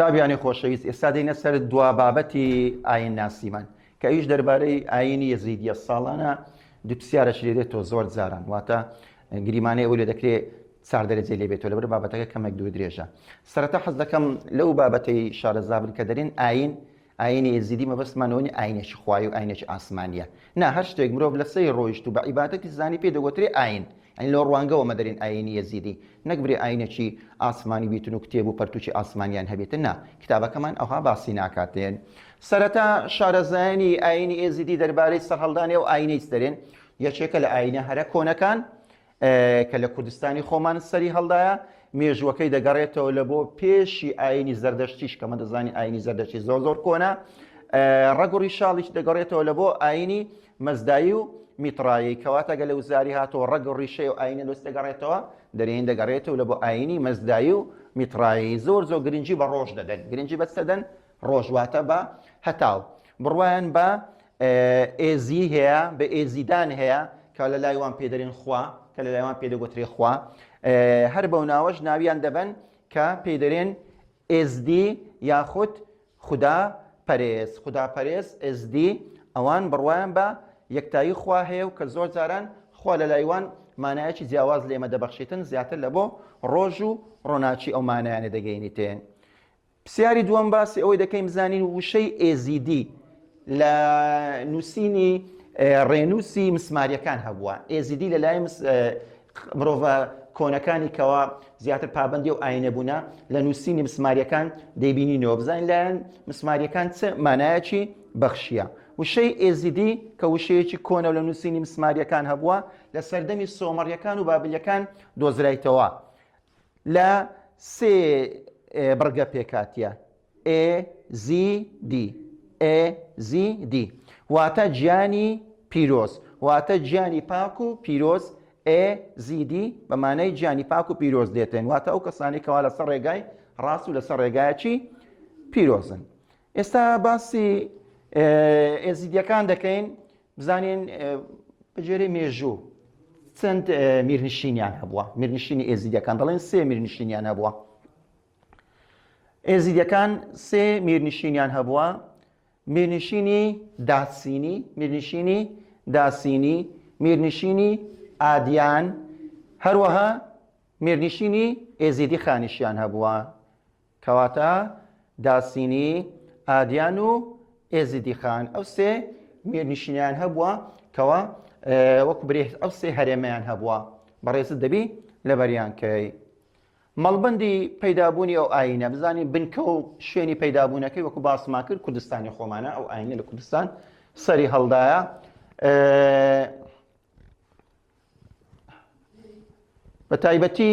قوتابیانی خۆشەویست ئێستا دێینە سەر دوا بابەتی ئاین ناسیمان کە ئەویش دەربارەی ئاینی یەزیدیە ساڵانە دوو پرسیارەش لێ دێتەوە زۆر جاران واتە گریمانەی ئەوەی لێ دەکرێت چار دەرەجەی لێ بێتەوە لەبەر بابەتەکە کەمێک دوور درێژە سەرەتا حەز دەکەم لەو بابەتەی شارەزا بن کە دەرێن ئاین ئاینی ئێزیدی مەبەستمان ئەوە نیە ئاینێکی خوایی و ئاینێکی ئاسمانیە نا هەر شتێک مرۆڤ لەسەری ڕۆیشت و بە عیبادەتی زانی پێی دەگۆترێ ئاین یانی لەو ڕوانگەوە مە دەرێن ئاینی یەزیدی نەک برێ ئاینێکی ئاسمانی بیتن و کتێب و پەرتوکی ئاسمانیان هەبێتن نا کتابەکەمان ئەوها باسی ناکاتێن سەرەتا شارەزایانی ئاینی ئێزیدی دەربارەی سەرهەڵدانی ئەو ئاینەی دەرێن یەکێکە لە ئاینە هەرە کۆنەکان کە لە کوردستانی خۆمان سەری هەڵدایە، مێژووەکەی دەگەڕێتەوە لە بۆ پێشی ئاینی زەردەشتیش کە مە دەزانین ئاینی زەردەشتی زۆر زۆر کۆنە، ڕەگ و ڕیشاڵیش دەگەڕێتەوە لە بۆ ئاینی مەزدایی و میترایی، کەواتە گەر لە وزاری هاتەوە ڕەگ و ڕیشەی ئەو ئاینە لۆچ دەگەڕێتەوە؟ دەرێین دەگەڕێتەوە لە بۆ ئاینی مەزدایی و میترایی. زۆر زۆر گرنگی بە ڕۆژ دەدەن، گرنگی بە چ دەدەن؟ ڕۆژ واتە بە هەتاو. بڕوایان بە ئێزی هەیە، بە ئێزیدان هەیە کە لە لای وان پێ دەرێن خوا، کە لە لای وان پێ دەگوترێ خوا. هەر بەو ناوەش ناویان دەبەن کە پێی دەرێن ئێزدی یاخود خودا پەرێز، خودا پەرێز ئێزدی، ئەوان بڕوایان بە یەکتایی خوا هەیە و کە زۆر جاران خوا لە لای وان مانایەکی جیاواز لە ئێمە دەبەخشیتن زیاتر لە بۆ ڕۆژ و ڕۆناکی ئەو مانایانە دەگەینیتێن. پرسیاری دووەم باسی ئەوەی دەکەین بزانین وشەی ئێزیدی لە نووسینی ڕێنووسی مسماریەکان هەبووە ئێزیدی لە لای مرۆڤە کۆنەکانی کەوا زیاتر پابندی و ئاینە بوونە لە نووسینی مسماریەکان دەیبینینەوە بزانین لایەن مسماریەکان چ مانایەکی بەخشیە وشەی ئێزیدی کە وشەیەکی کۆنە لە نووسینی مسماریەکان هەبووە لە سەردەمی سۆمەڕیەکان و بابلیەکان دۆزرایتەوە لە سێ بڕگە پێکهاتیە، ئێ زی دی، ئێ زی دی، واتە گیانی پیرۆز، واتە گیانی پاک و پیرۆز، ئێ زی دی بە مانای گیانی پاک و پیرۆز دێتێن، واتە ئەو کەسانەی کەوا لەسەر ڕێگای ڕاست و لەسەر ڕێگایەکی پیرۆزن. ئێستا باسی ئێزیدیەکان دەکەین بزانین بەگوێرەی مێژوو چەند میرنشینیان هەبووە میرنشینی ئێزیدیەکان دەڵێن سێ میرنشینیان هەبووە ئێزیدیەکان سێ میرنشینیان هەبووە میرنشینی داسینی میرنشینی داسینی میرنشینی ئادیان هەروەها میرنشینی ئێزیدی خانیشیان هەبووە کەواتە داسینی، ئادیان و ئێزیدیخان ئەو سێ میرنشینیان هەبووە کەوا وەکو برێ ئەو سێ هەرێمەیان هەبووە بەڕێزت دەبی لەبەریان کەی مەڵبندی پەیدابوونی ئەو ئاینە بزانین بنکە و شوێنی پەیدابوونەکەی وەکو باسمان کرد کوردستانی خۆمانە ئەو ئاینە لە کوردستان سەری هەڵدایە بە تایبەتی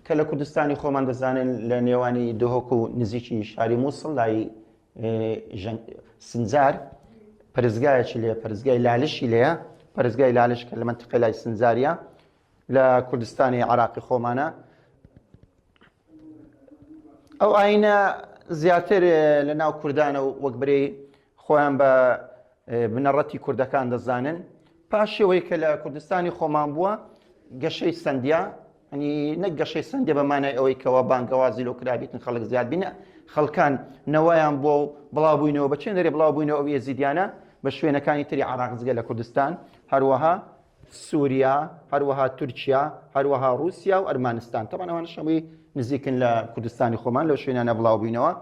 کە لە کوردستانی خۆمان دەزانن لە نێوانی دهۆک و نزیکی شاری مووسڵ لای سنجار پەرستگایەکی لێ پەرستگای لالشی لێیە پەرستگای لالش کە لە منتیقی لای سنجاریە لە کوردستانی عراقی خۆمانە ئەو ئاینە زیاتر لە ناو کوردانە و وەک برێ خۆیان بە بنەڕەتی کوردەکان دەزانن پاشەوەی کە لە کوردستانی خۆمان بووە گەشەی سندیا ئەنی نەک گەشەی سندێ بە مانای ئەوەی کەەوە بانگەوازی لۆ کرابێتن خەڵک زیاد بینە خەڵکان نەوەیان بۆ و بڵاو بووینەوە بە چێن دەرێ بڵاو بووینەوە ئەو یەزیدیانە بە شوێنەکانی تری عراق جگە لە کوردستان هەروەها سوریا، هەروەها تورکیا، هەروەها ڕووسیا و ئەرمانستان. تەبعەن ئەوانەش هەمووی نزیکن لە کوردستانی خۆمان لەو شوێنانە بڵاو بووینەوە.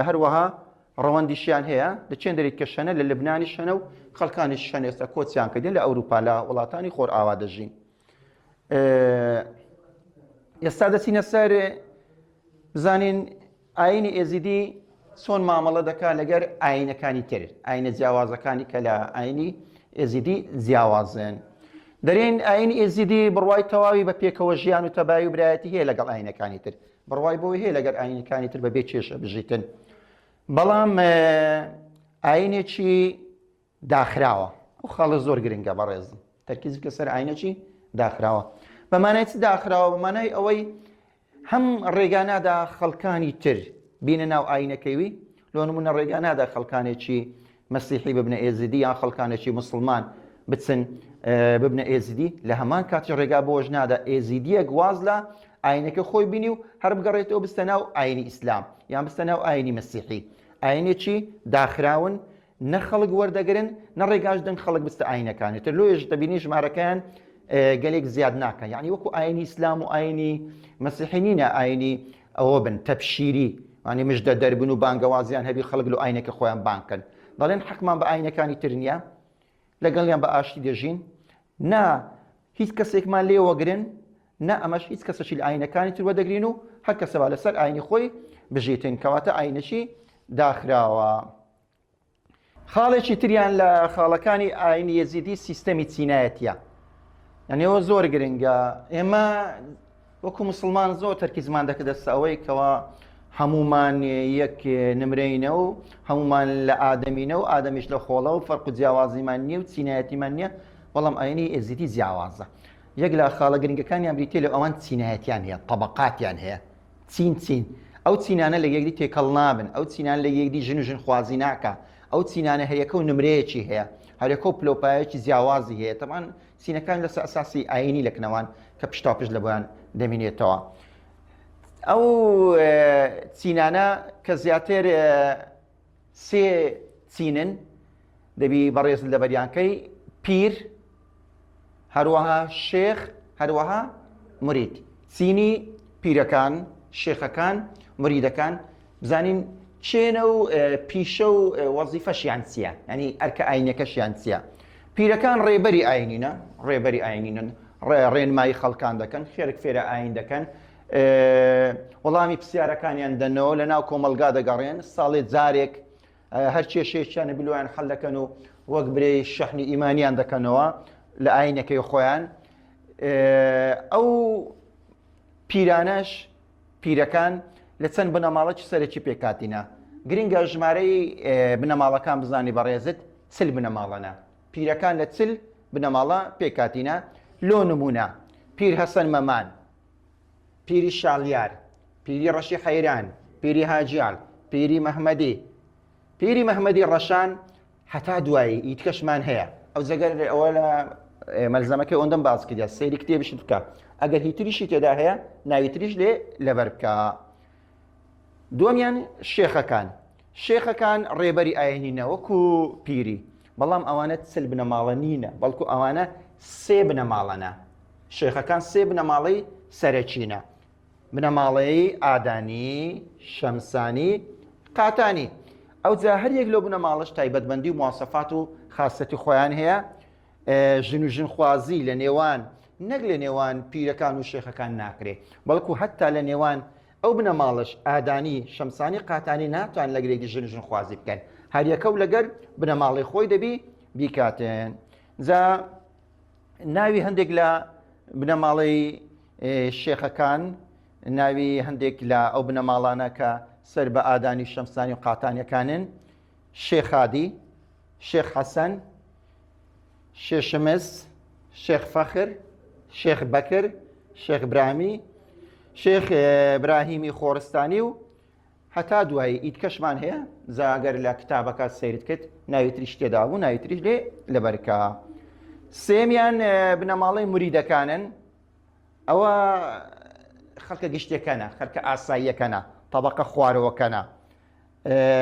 هەروەها ڕەوەندیشیان هەیە لە چێن دەریت کە شەنە لە لبنانی شەنە و خەڵکانی شەن ئێستا کۆچیان کردن لە ئەوروپا لە وڵاتانی خۆرئاوا دەژین. ئێستا دەچینە سەر بزانین ئاینی ئێزیدی چۆن مامەڵە دەکات لەگەر ئاینەکانی تر ئاینە جیاوازەکانی کە لە ئاینی ئێزیدی جیاوازن دەرێن ئاینی ئێزیدی بڕوای تەواوی بە پێکەوە ژیان و تەبایی و برایەتی هەیە لەگەڵ ئاینەکانی تر بڕوای بۆی هەیە لەگەر ئاینەکانی تر بەبێ کێشە بژیتن بەڵام ئاینێکی داخراوە ئەو خاڵە زۆر گرنگە بەڕێزم تەرکیز بکە سەر ئاینەکی داخراوە بە مانای چ داخراوە بە مانای ئەوەی هەم ڕێگا نادا خەڵکانی تر بینە ناو ئاینەکەیوی لۆ نمونە ڕێگا نادا خەڵکانێکی مەسیحی ببنە ئێزیدی یان خەڵکانێکی مسلمان بچن ببنە ئێزیدی لە هەمان کاتی ڕێگا بۆش نادا ئێزیدیەک واز لە. ئاینەکە خۆی بینی و هەر بگەڕێتەوە بستە ناو ئاینی ئیسلام یان بستە ناو ئاینی مەسیحی. ئاینێکی داخراون نە خەڵک وەردەگرن نە ڕێگاش دەن خەڵک بستە ئاینەکانی تر لۆیش دەبینی ژمارەکەیان گەلێک زیاد ناکەن یعنی وەکو ئاینی ئیسلام و ئاینی مەسیحی نینە ئاینی ئەوە بن تەبشیری وانی مژدە دەربن و بانگەوازیان هەبی خەڵک لە ئاینەکە خۆیان بانکەن دەڵێن حەقمان بە ئاینەکانی تر نییە لەگەڵیان بە ئاشتی دەژین نا هیچ کەسێکمان لێ وەگرن نا ئەمەش هیچ کەسەشی لە ئاینەکانی تر وەدەگرین و هەر کەسە با لەسەر ئاینی خۆی بژیتن کەواتە ئاینەکی داخراوە. خاڵێکی تریان لە خاڵەکانی ئاینی یەزیدی سیستەمی چینایەتیە یعنی ئەوە زۆر گرنگە ئێمە وەکو مسلمان زۆر تەرکیزمان دەکردە سەر ئەوەی کەوا هەمومان یەک نمرەینە و هەمومان لە ئادەمینە و ئادەمیش لە خۆڵە و فەرق و جیاوازیمان نییە و چینایەتیمان نییە بەڵام ئاینی ئێزیدی جیاوازە یەک لە خاڵە گرنگەکانیان بریتیە لە ئەوان چینایەتیان هەیە تەبەقاتیان هەیە چین چین ئەو چینانە لە یەکدی تێکەڵ نابن ئەو چینان لە یەکدی ژن و ژن خوازی ناکە ئەو چینانە هەریەکە و نمرەیەکی هەیە هەرەکە و پلۆپایەکی جیاوازی هەیە تەمان چینەکان لەسەر ئەساسی ئاینی لەکنەوان کە پشتاوپشت لە بۆیان دەمینێتەوە ئەو چینانە کە زیاتر سێ چینن دەبی بەڕێز لەبەریانکەی پیر هەروەها شێخ هەروەها مرید چینی پیرەکان شێخەکان مریدەکان بزانین چێنە و پیشە و وەزیفەشیان چییە ینی ئەرکە ئاینەکەشیان چییە پیرەکان ڕێبەری ئاینینە ڕێبەری ئاینینن ڕێنمایی خەڵکان دەکەن خێرک فێرە ئاین دەکەن وەڵامی پرسیارەکانیان دەنەوە لە ناو کۆمەلگا دەگەڕێن ساڵێ جارێک هەر کێشەیەکیان بلویان حل دەکەن و وەک برێ شەحنی ئیمانیان دەکەنەوە لە ئاینەکەی خۆیان ئەو پیرانەش پیرەکان لە چەند بنەماڵەکی سەرەکی پێکهاتینە. گرنگە ژمارەی بنەماڵەکان بزانی بەڕێزت چل بنەماڵەنە. پیرەکان لە چل بنەماڵە پێکهاتینە. لۆ نموونە، پیر هەسەن مەمان، پیری شالیار، پیری ڕەشی حەیران، پیری هاجیال، پیری مەهمەدی، پیری مەهمەدی ڕەشان، هەتا دوایی ئی تکەشمان هەیە ئەو جەگەر ئەوە لە مەلزەمەکەی ئەوەندەم باس کردیا سەیری کتێبیشت بکە ئەگەر هیتریشی تێدا هەیە ناوی تریش لێ لەبەر بکە دووەمیان شێخەکان شێخەکان ڕێبەری ئاینی نەوەکو پیری بەڵام ئەوانە چل بنەماڵە نینە بەڵکو ئەوانە سێ بنەماڵەنە شێخەکان سێ بنەماڵەی سەرەکینە بنەماڵەی ئادانی، شەمسانی، قاتانی. ئەوجا هەر یەک لەو بنەماڵەش تایبەتمەندی و مواسەفات و خاسەتی خۆیان هەیە، ژن و ژنخوازی لە نێوان نەک لە نێوان پیرەکان و شێخەکان ناکرێ، بەڵکو هەتا لە نێوان ئەو بنەماڵەش ئادانی، شەمسانی، قاتانی ناتوان لە گرێگی ژن و ژنخوازی بکەن، هەریەکە و لەگەر بنەماڵەی خۆی دەبی بیکاتن. جا ناوی هەندێک لە بنەماڵەی شێخەکان ناوی هەندێک لە ئەو بنەماڵانە کە سەر بە ئادانی شەمسانی و قاتانیەکانن شێخادی شێخ حەسەن شێشمس شێخ فەخر شێخ بەکر شێخ برامی شێخ براهیمی خۆرستانی و هەتا دوایی ئیتکەشمان هەیە جا گەر لە کتابەکە سەیرت کرد ناوی تریش تێدا بوو ناوی تریش لێ لەبەرکە سێمیان بنەماڵەی مریدەکانن ئەوە خەڵکە گشتەکەنە خەرکە ئاساییەکەنە طبقە خوارەوەکەنە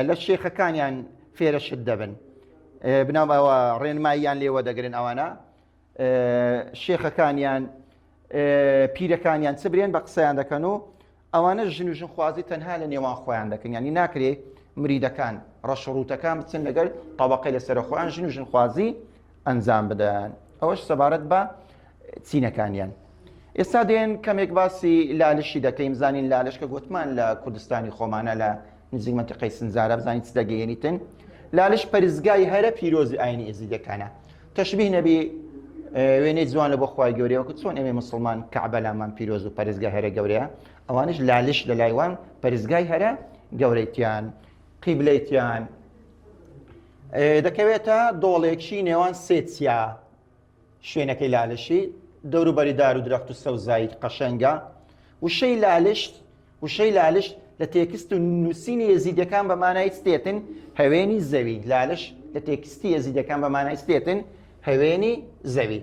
لە شێخەکانیان فێرە شت دەبن بناوەوە ڕێنماییان لێوە دەگرن ئەوانە شێخەکانیان پیرەکانیان چ برێن بە قسەیان دەکەن و ئەوانە ژن و ژنخوازی تەنها لە نێوان خۆیان دەکەن یانی ناکرێ مریدەکان ڕەشڕووتەکان بچن لەگەل تەبەقەی لەسەر خۆیان ژن و ژنخوازی ئەنجام بدەن ئەوەش سەبارەت بە چینەکانیان ئێستا دێن کەمێک باسی لالشی دەکەین زانین لالش کە گوتمان لە کوردستانی خۆمانە لە نزیک منتیقەی سنجارە بزانین چ دەگەیەنیتن لالش پەرستگای هەرە پیرۆزی ئاینی ئێزیدەکانە تەشبیه نەبی وێنەی جوان لە بۆ خوای گەورەیە وەکو چۆن ئێمەی مسلمان کەعبە لامان پیرۆز و پەرستگای هەرە گەورەیە ئەوانش لالش لە لایوان پەرستگای هەرە گەورەیتیان قیبلەیتیان دەکەوێتە دۆڵێکی نێوان سێ چیا شوێنەکەی لالشی دەوروبەری دار و درەخت و سەوزایی قەشەنگە وشەی لالشت وشەی لالش لە تێکست و نووسینی یەزیدەکان بە مانای ستێتن هەوێنی زەوی لالش لە تێکستی یەزیدەکان بە مانای ستێتن هەوێنی زەوی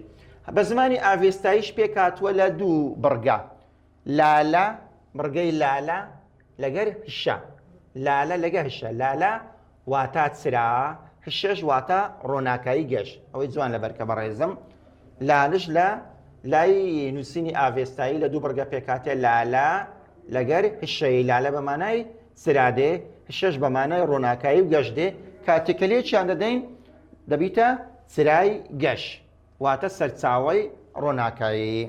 بە زمانی ئاڤێستاییش پێکهاتووە لە دوو بڕگە. لالە بڕگەی لالە لەگەر هشە لالە لەگە هشە لالە واتا چرا هشەش واتا ڕۆناکایی گەش ئەوەی جوان لەبەرکە بەڕێزم لالش لە لای نووسینی ئاڤێستایی لە دوو بڕگە پێکاتێ لالە لەگەر هشەی لالە بە مانای چرا دێ هشەش بە مانای ڕۆناکایی و گەش دێ کاتێک کە لێکیان دەدەین دەبیتە چرای گەش واتە سەرچاوەی ڕۆناکایی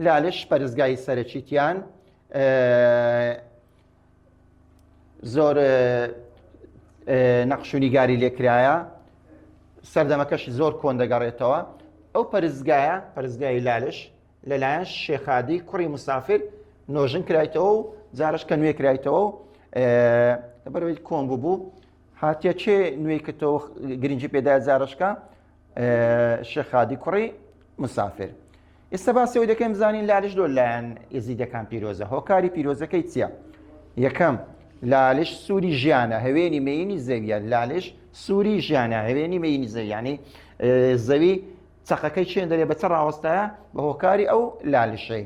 لالش پەرستگای سەرەکیتیان زۆر نەقش و نیگاری لێکرایە سەردەمەکەشی زۆر کۆن دەگەڕێتەوە ئەو پەرستگایە پەرستگای لالش لەلایەن شێخادی کوڕی مسافر نۆژن کرایتەوە و جارش کە نوێ کرایتەوە و لەبەرەوەی کۆن بوو هاتیە چێ نوێی کردەوە گرنگی پێدا جارشکە شێخادی کوڕی مسافر ئێستا باسی ئەوەی دەکەین بزانین لالش لۆ لایەن ئێزیدەکان پیرۆزە هۆکاری پیرۆزەکەی چییە؟ یەکەم لالش سووری ژیانە هەوێنی مێینی زەویە لالش سووری ژیانە هەوێنی مێینی زەویانی زەوی چەقەکەی چێن دەرێ بە چە ڕاوەستایە بە هۆکاری ئەو لالشەی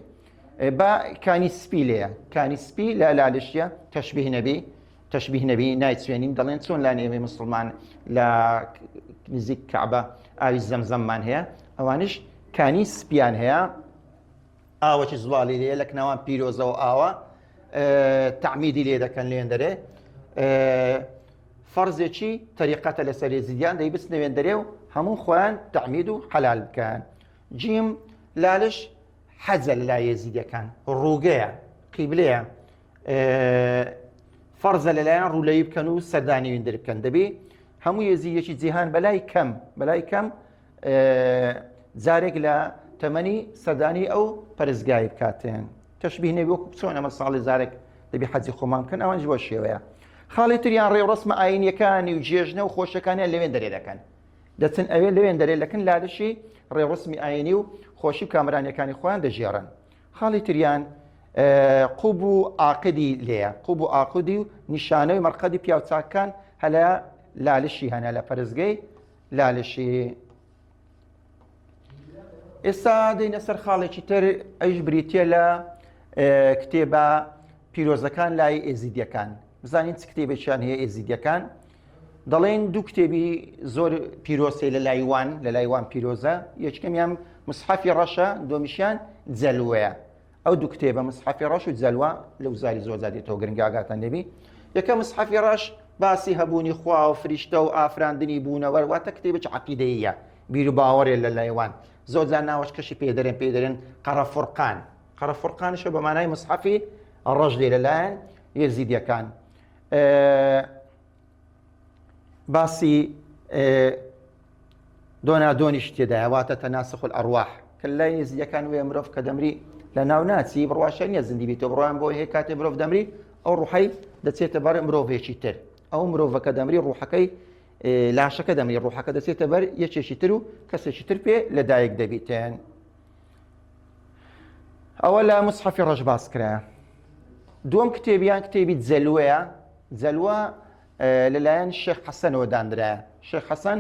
بە کانی سپی لێیە کانی سپی لە لالشیە تەشبیه نەبی تەشبیه نەبی نایچوێنین دەڵێن چۆن لان ئێمەی مسلمان لە نزیک کەعبە ئاوی زەمزەممان هەیە ئەوانش کانی سپیان هەیە ئاوەکی زڵالی لێ لە کناوان پیرۆزەوە ئاوە تعمیدی لێ دەکەن لێن دەرێ فەرزێکی تەریقەتە لەسەر زیدیان دەی بچنەوێن دەرێ و هەموو خۆیان تعمید و حەلال بکەن جیم لالش حەجە لە لای یەزیدەکان ڕووگەیە قیبلەیە فەرزە لەلایەن ڕوولەوی بکەن و سەردانی ویندر بکەن دەبی هەموو یەزیدێکی جیهان بەلای کەم بەلای کەم جارێک لە تەمەنی سەردانی ئەو پەرستگای بکاتێن تەشبیه نەبی وەکو چۆن ئەمە ساڵی جارێک دەبی حەجی خۆمان بکەن ئەوانش بۆ شێوەیە خاڵی تریان ڕێوڕسمە ئاینیەکانی و جێژنە و خۆشەکانیان لەوێن دەرێ دەکەن دەچن ئەوێ لەوێن دەرێ لەکن لادشی ڕێوڕسمی ئاینی و خۆشی و کامرانیەکانی خۆیان دەژێڕن خاڵی تریان قوب و ئاقدی لێیە قوب و ئاقدی و نیشانەی مەرقەدی پیاوچاکان هەلە لالشی هەنە لە پەرستگەی لالشی ئێستا دەینە سەر خاڵێکی تر ئەویش بریتە لە کتێبە پیرۆزەکان لای ئێزیدیەکان بزانین چ کتێبێکیان هەیە ئێزیدیەکان دەڵێن دوو کتێبی زۆر پیرۆسەی لە لای وان لە لای وان پیرۆزە یەکەمیان مسحەفی ڕەشە دۆمیشیان جەلوەیە ئەو دوو کتێبە مسحەفی ڕەش و جەلوە لە وزاری زۆر زیادێتەوە گرنگە ئاگاتان لێبی یەکە مسحەفی ڕەش باسی هەبوونی خوا و فریشتە و ئافراندنی بوونەوەر واتە کتێبێکی عەقیدەییە بیر و باوەڕێ لە لای وان زۆر جار ناوەش کەشی پێ دەرێن پێ دەرێن قەرەفورقان قەرەفورقانیشە بە مانای مسحەفی ڕەش لێ لەلایەن یەزیدیەکان باسی دۆنادۆنیش تێدایە واتە تەناسخ الئەرواح کە لای یەزیدیەکان وێ مرۆڤ کە دەمری لە ناو ناچی بڕواشە نییە زیندی بیتەوە بڕوایان بۆ هەیە کاتێ مرۆڤ دەمری ئەو ڕوحەی دەچێتە بەر مرۆڤێکی تر ئەو مرۆڤەکە دەمری ڕوحەکەی لاشەکە دەمری ڕوحەکە دەچێتە بەر یەکێکی تر و کەسێکی تر پێ لەدایک دەبیتن ئەوە لە مسحەفی ڕەش باس کرایە دووەم کتێبیان کتێبی جەلوەیە جەلوە لەلایەن شێخ حەسەنەوە دانرایە شێخ حەسەن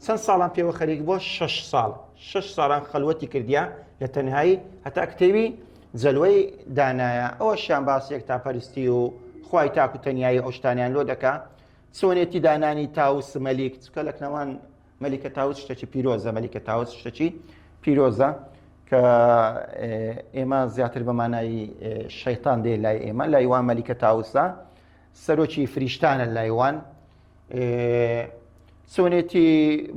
چەند ساڵان پێوە خەریک بۆ شش ساڵ شش ساڵان خەلوەتی کردیا لە تەنهایی هەتا کتێبی جەلوەی دانایە ئەوە شیان باسێک تا پەرستی و خوای تاک و تەنایی ئەو شتانیان لۆ دەکا چۆنێتی دانانی تاوس مەلیک چکە لەکنەوان مەلیکە تاوس شتێکی پیرۆزە مەلیکە تاوس شتێکی پیرۆزە کە ئێمە زیاتر بە مانای شەیتان دێ لای ئێمە لای وان مەلیکە تاوسە سەرۆکی فریشتانە لای وان چۆنێتی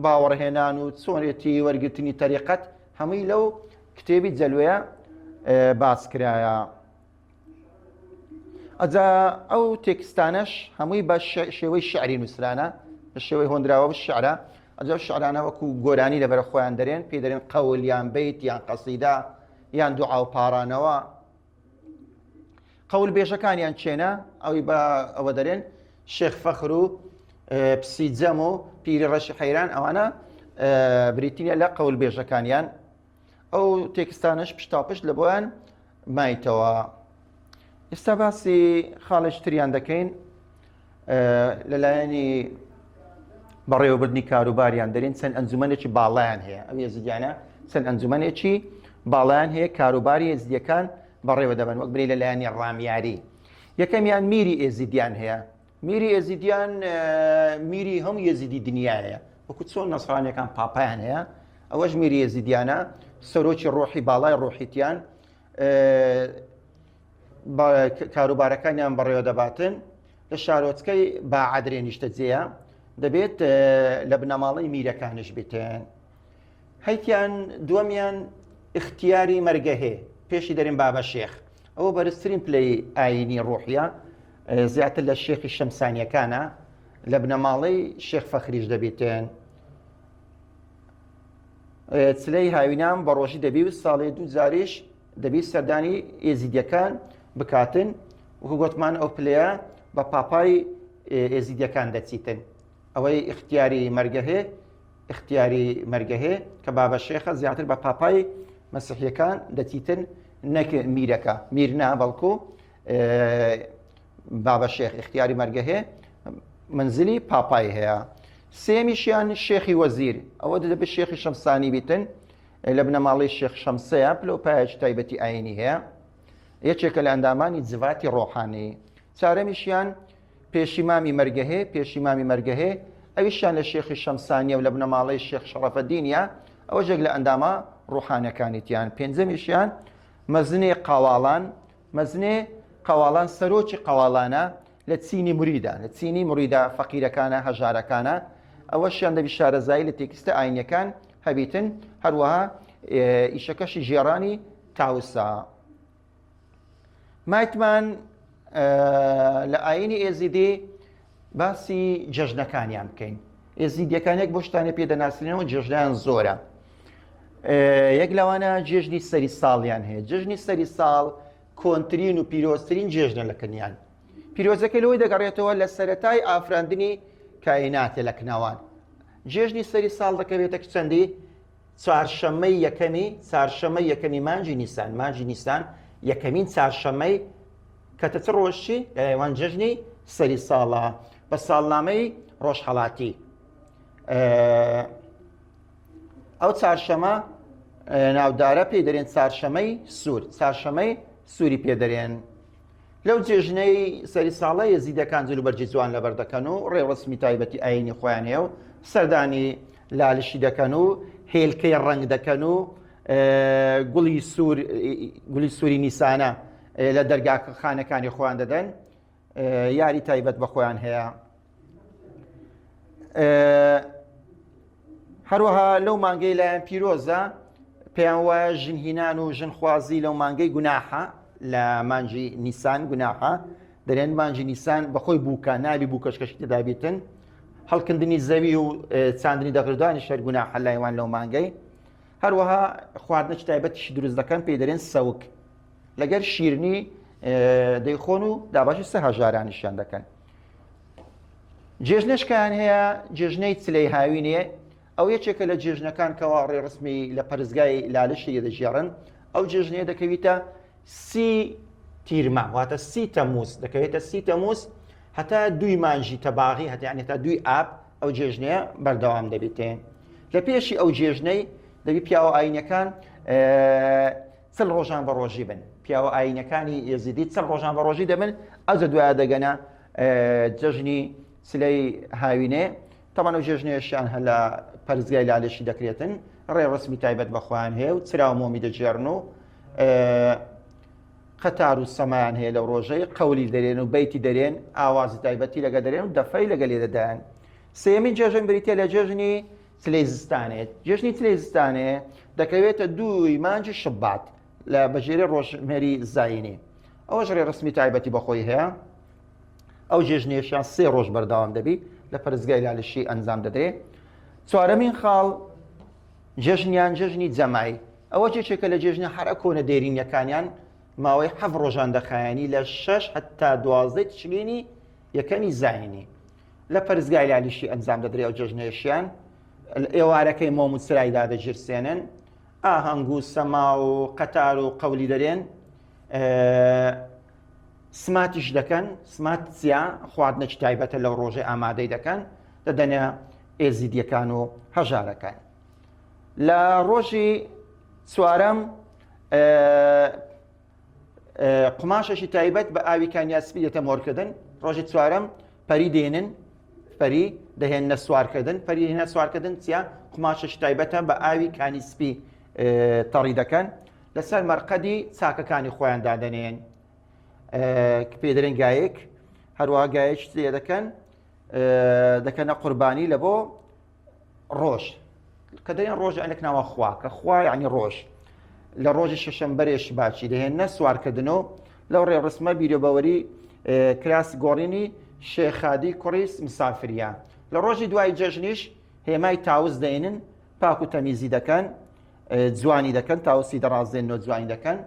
باوەڕهێنان و چۆنێتی وەرگرتنی تەریقەت هەمووی لەو کتێبی جەلوەیە باس کرایە. ئەجا ئەو تێکستانەش هەمووی بە شێوەی شعری نووسرانە بە شێوەی هۆندراوە و شعرە ئەجا شعرانە وەکو گۆرانی لەبەرە خۆیان دەرێن پێی دەرێن قەول یان بیت یان قەسیدە یان دوعا و پارانەوە قەول بێژەکانیان چێنە ئەوی بە ئەوە دەرێن شێخ فەخر و پسی جەم و پیری ڕەشی حەیران ئەوانە بریتینە لە قەول بێژەکانیان ئەو تێکستانەش پشتاپشت لە بۆیان مایتەوە ئێستا باسی خاڵێکی تریان دەکەین لەلایەنی بەڕێوەبردنی کاروباریان دەرین چەند ئەنجومەنێکی باڵایان هەیە ئەو یەزیدیانە چەند ئەنجومەنێکی باڵیان هەیە کاروباری یەزیدیەکان بەڕێوە دەبەن وەک بری لە لایەنی ڕامیاری. یەکەمیان میری ئێزیدیان هەیە. میری ئێزیدیان میری هەموو یەزیدی دنیایە. وەکو چۆن نەسرانیەکان پاپایان هەیە، ئەوەش میری ئێزیدیانە، سەرۆکی ڕۆحی باڵای ڕۆحیتیان کاروبارەکانیان بەڕێوە دەباتن. لە شارۆچکەی باعەدرێ نیشتەجێیە، دەبێت لە بنەماڵەی میرەکانیش بێتن. هەیتیان دووەمیان ئیختیاری مەرگەهێ، پێشی دەرێن بابە شێخ، ئەوە بەرزترین پلەی ئایینی ڕۆحیە، زیاتر لە شێخی شەمسانیەکانە، لە بنەماڵەی شێخ فەخریش دەبیتن. چلەی هاوینان بە ڕۆژی دەبی و ساڵێ دوو جاریش دەبی سەردانی ئێزیدیەکان بکاتن، وەکو گۆتمان ئەو پلەیە بە پاپای ئێزیدیەکان دەچیتن. ئەوەی ئیختیاری مەرگەهێ، ئیختیاری مەرگەهێ کە بابە شێخە زیاتر بە پاپای مەسیحیەکان دەچیتن نەک میرەکە، میر نا بەڵکو بابە شێخ ئیختیاری مەرگەهێ منزلی پاپای هەیە. سێمیشیان شێخی وەزیر، ئەوە دەبێت شێخی شەمسانی بیتن، لە بنەماڵەی شێخ شەمسەیە، پلە و پایەکی تایبەتی ئایینی هەیە، یەکێکە لە ئەندامانی جڤاتی ڕۆحانی. چارەمیشیان پێشیمامی مەرگەهێ، پێشیمامی مەرگەهێ، ئەویشیان لە شێخی شەمسانیە و لە بنەماڵەی شێخ شەڕەفەدینیە، ئەوەش یەک لە ئەندامە ڕۆحانیەکانیتیان. پێنجەمیشیان مەزنێ قەواڵان، مەزنێ قەواڵان سەرۆکی قەواڵانە لە چینی مریدە، لە چینی مریدە فەقیرەکانە، هەژارەکانە، ئەوەشیان دەبی شارەزایی لە تێکستە ئاینیەکان هەبیتن، هەروەها ئیشەکەشی ژێڕانی تاوسە. مایتمان لە ئاینی ئێزیدی باسی جەژنەکانیان بکەین. ئێزیدیەکان یەک بۆ شتانێ پێ دەناسرێنەوە جێژنیان زۆرە. یەک لەوانە جێژنی سەری ساڵیان هەیە. جێژنی سەری ساڵ کۆنترین و پیرۆزترین جێژنە لە کنیان. پیرۆزەکەی لەوەی دەگەڕێتەوە لە سەرەتای ئافراندنی کایناتە لە کناوان. جێژنی سەری ساڵ دەکەوێتە چەندی؟ چوارشەممەی یەکەمی چارشەممەی یەکەمی مانگی نیسان مانگی نیسان یەکەمین چارشەممەی کەتە چ ڕۆژی لەوان جەژنی سەری ساڵە بە ساڵنامەی ڕۆژهەڵاتی ئەو چارشەمە ناودارە پێی دەرێن چارشەمەی سوور چارشەمەی سووری پێ دەرێن لەو جێژنەی سەری ساڵە یەزیدەکان جلوبەرگی جوان لەبەر دەکەن و ڕێوڕەسمی تایبەتی ئایینی خۆیان هەیە و سەردانی لالشی دەکەن و هێلکەی ڕەنگ دەکەن و گوڵی سوور گوڵی سووری نیسانە لە دەرگا خانەکانی خۆیان دەدەن یاری تایبەت بە خۆیان هەیە. هەروەها لەو مانگەی لایەن پیرۆزە پێیان وایە ژنهینان و ژنخوازی لەو مانگەی گوناحە لە مانجی نیسان گوناحە دەرێن مانجی نیسان بەخۆی بووکە نابی بووکەشکەشی تێدابیتن هەڵکندنی زەوی و چاندنی دەغردانی شەر گوناحە لایوان لەو مانگەی هەروەها خواردنەکی تایبەتیشی دروست دەکەن پێی دەرێن سەوک لەگەر شیرنی دەیخۆن و دابەشی سە هەژارانیشیان دەکەن. جێژنەشکیان هەیە جێژنەی چلەی هاوینێ ئەو یەکێکە لە جێژنەکان کەوا ڕێڕسمی لە پەرستگای لالشی دەژێڕن ئەو جێژنەیە دەکەویتە سی تیرما واتە سی تەموز دەکەوێتە سی تەموز هەتا دوی مانجی تەباغی هەتیانی تا دوی ئاب ئەو جێژنەیە بەردەوام دەبیتێ لە پێشی ئەو جێژنەی دەبی پیاوە ئاینەکان چل ڕۆژان بە ڕۆژی بن پیاوە ئاینەکانی یەزیدی چل ڕۆژان بە ڕۆژی دەبن ئەوجە دوایە دەگەنە جەژنی چلەی هاوینێ تەمان و جێژنێشیان هەر لە پەرستگای لالێشی دەکرێتن ڕێ ڕسمی تایبەت بە خۆیان هەیە و چرا و مۆمی دەگێڕن و قەتار و سەمایان هەیە لەو ڕۆژەی قەولی دەرێن و بەیتی دەرێن ئاوازی تایبەتی لەگە دەرێن و دەفەی لەگە لێ دەدەن سێمین جێژن بریتە لە جێژنی چلەی زستانێ جێژنی چلەی زستانێ دەکەوێتە دووی مانگی شبات لە بەژێری ڕۆژمێری زایینی ئەوەش ڕێڕسمی تایبەتی بەخۆی هەیە ئەو جێژنێشیان سێ ڕۆژ بەردەوام دەبی لە پەرستگای لالشی ئەنجام دەدرێ چوارەمین خاڵ جێژنیان جێژنی جەمای ئەوە جێچێکە لە جێژنە هەرە کۆنە دێرینەکانیان ماوەی حەف ڕۆژان دەخایەنی لە شەش هەتا دوازدەی تشرینی یەکەمی زایینی لە پەرستگای لالیشی ئەنجام دەدرێ ئەو جەژنەیشیان ئێوارەکەی مۆم و چرای دادەگیرسێنن ئاهەنگ و سەما و قەتار و قەولی دەرێن سماتیش دەکەن سمات چیا خواردنێکی تایبەتە لەو ڕۆژەی ئامادەی دەکەن دەدەنە ئێزیدیەکان و هەژارەکان لە ڕۆژی چوارەم. قوماشەشی تایبەت بە ئاوی کانیا سپی دێتە مۆرکردن. ڕۆژی چوارەم پەری دێنن، پەری دەهێننە سوارکردن. پەری هێنە سوارکردن چیە؟ قوماشەشی تایبەتە بە ئاوی کانی سپی تەڕی دەکەن، لەسەر مەرقەدی چاکەکانی خۆیان دادەنێن پێ دەرێن گایەک، هەروەها گایەک لێ دەکەن دەکەنە قوربانی لە بۆ ڕۆژ کە دەێن ڕۆژ ئەنێک ناوە خوا کە خوا یعنی ڕۆژ لە ڕۆژی شەشەم بەرێ شباچی دەهێنە سوارکردن و لەو ڕێڕسمە بیرۆبەوەری کراس گۆڕینی شێخادی کوڕیس مسافریە لە ڕۆژی دوای جەژنیش هێمای تاوس دەێنن پاک و تەمیزی دەکەن جوانی دەکەن تاوسی دەڕازێن و جوانی دەکەن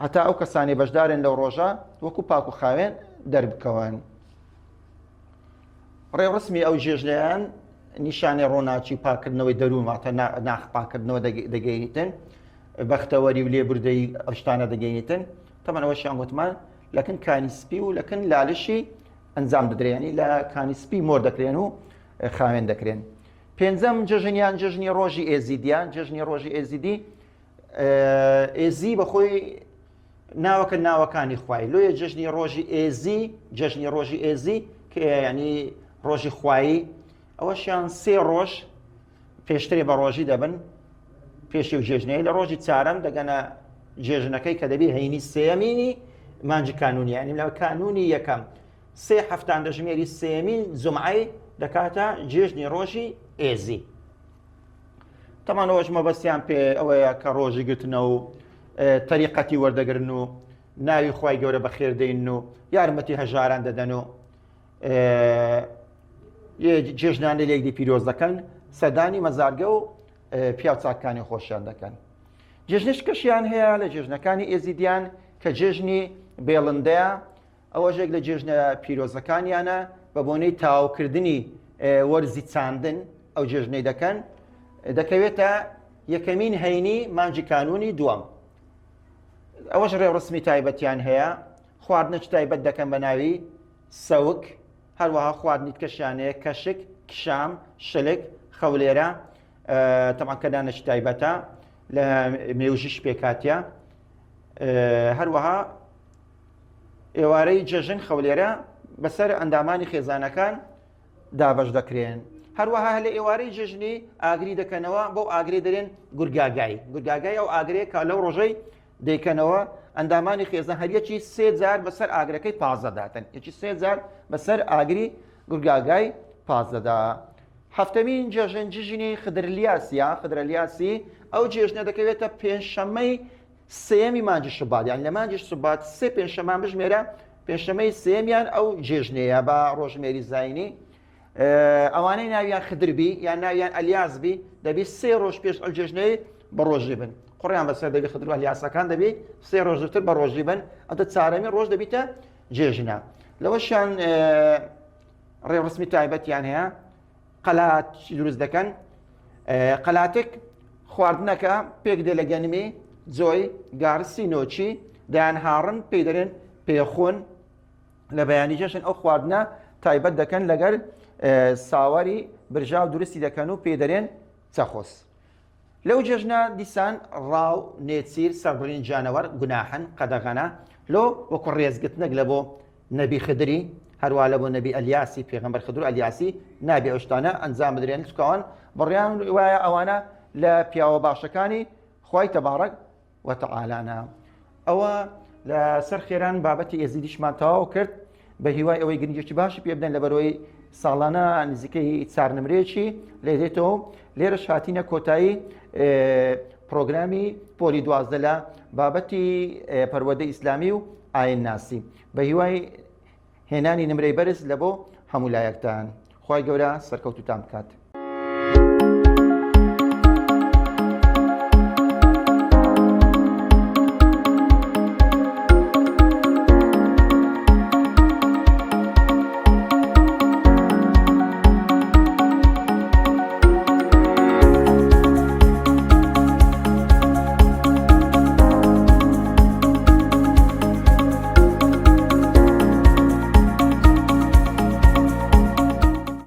هەتا ئەو کەسانی بەشدارن لەو ڕۆژە وەکو پاک و خاوێن دەربکەون. ڕێوڕسمی ئەو جێژنەیان نیشانەی ڕۆناکی و پاکردنەوەی دەروون واتە ناخ پاکردنەوە دەگەینیتن بەختەوەری و لێبوردەی ئەو شتانە دەگەینیتن تەمان ئەوەشیان گوتمان لەکن کانی سپی و لەکن لالشی ئەنجام دەدرێنی لە کانی سپی مۆر دەکرێن و خاوێن دەکرێن پێنجەم جەژنیان جەژنی ڕۆژی ئێزیدیان جەژنی ڕۆژی ئێزیدی ئێزی بەخۆی ناوەکە ناوەکانی خوای لۆیە جەژنی ڕۆژی ئێزی جەژنی ڕۆژی ئێزی کە ینی ڕۆژی خوایی ئەوەشیان سێ ڕۆژ پێشترێ بە ڕۆژی دەبن پێشی و جێژنەیە لە ڕۆژی چارەم دەگەنە جێژنەکەی کە دەبی هەینی سێمینی مانجی کانونی ینی لە کانونی یەکەم سێ هەفتان دەژمێری سێمین جمعەی دەکاتە جێژنی ڕۆژی ئێزی تەمان ئەوەش مەبەستیان پێ ئەوەیە کە ڕۆژی گرتنە و تەریقەتی وەردەگرن و ناوی خوای گەورە بەخێر دێن و یارمەتی هەژاران دەدەن و جێژنانە لێکدی پیرۆز دەکەن سەدانی مەزارگە و پیاو چاکانی خۆشیان دەکەن جێژنش کەشیان هەیە لە جێژنەکانی ئێزیدیان کە جێژنی بێڵندەیە ئەوەش یەک لە جێژنە پیرۆزەکانیانە بە بۆنەی تەواوکردنی وەرزی چاندن ئەو جێژنەی دەکەن دەکەوێتە یەکەمین هەینی مانجی کانونی دووەم ئەوەش ڕێوڕسمی تایبەتیان هەیە خواردنەش تایبەت دەکەن بە ناوی سەوک هەروەها خواردنی کەشیانەیە کەشک کشام شلک خەولێرە تەمان کە دانەش تایبەتە لە مێوژیش پێکاتە هەروەها ئێوارەی جەژن خەولێرە بەسەر ئەندامانی خێزانەکان دابەش دەکرێن. هەروەها لە ئێوارەی جەژنی ئاگری دەکەنەوە بەو ئاگرێ دەرێن گورگاگای گورگاگای ئەو ئاگرێک کە لەو ڕۆژەی دەیکەنەوە ئەندامانی خێزان هەریەکی سێ جار بەسەر ئاگرەکەی پازدەداتن یەکی سێ جار بەسەر ئاگری گورگاگای پازدەدا. هەفتەمین جەژن جژنی خدرلیاسیا خدرلیاسی ئەو جێژنە دەکەوێتە پێنجشەممەی سێیەمی مانگی شوبات یان لە مانگی شوبات سێ پێنجشەمان بژمێرە پێنجشەمەی سێیەمیان ئەو جێژنەیە بە ڕۆژمێری زینی ئەوانەی ناویان خدربی یان ناویان ئەلیاس بی دەبی سێ ڕۆژ پێش ئەو جێژنەی بە ڕۆژی بن قڕیان بەسەر دەبی خدر و ئەلیاسەکان دەبی سێ ڕۆژ زووتر بە ڕۆژی بن ئەتە چارەمی ڕۆژ دەبیتە جێژنە لەوەشیان ڕێوڕسمی تایبەتیان هەیە قەلات دروست دەکەن قەلاتێک خواردنەکە پێک دێ لە گەنمی جۆی گارسی نۆچی دەیان هاڕن پێی دەرێن پێخون لە بەیانی جەژن ئەو خواردنە تایبەت دەکەن لەگەر ساوەری برژاو دروستی دەکەن و پێی دەرێن چەخۆس لەو جەژنە دیسان ڕاو، نێچیر، سەربڕین جانەوەر گوناحن، قەدەغەنە، لۆ وەکو ڕێزگرتنەک لە بۆ نەبی خدری، هەروا لە بۆ نەبی ئەلیاسی، پێغەمبەر خدر و ئەلیاسی، نابێ ئەو شتانە ئەنجام بدرێن، چونکە ئەوان بڕیان وایە ئەوانە لە پیاوە باشەکانی خوای تەبارەک وتعالانە. ئەوە لە سەر خێران بابەتی ئێزیدیشمان تەواو کرد بە هیوای ئەوەی گرنگێکی باشی پێ بدەن لەبەرەوەی ساڵانە نزیکەی چار نمرەیەکی لێ دێتەوە لێرەش هاتینە کۆتایی پرۆگرامی پۆلی 12 لە بابەتی پەروەردە ئیسلامی و ئاین ناسی بە هیوای هێنانی نمرەی بەرز لە بۆ هەموو لایەکتان خوای گەورە سەرکەوتوتان بکات.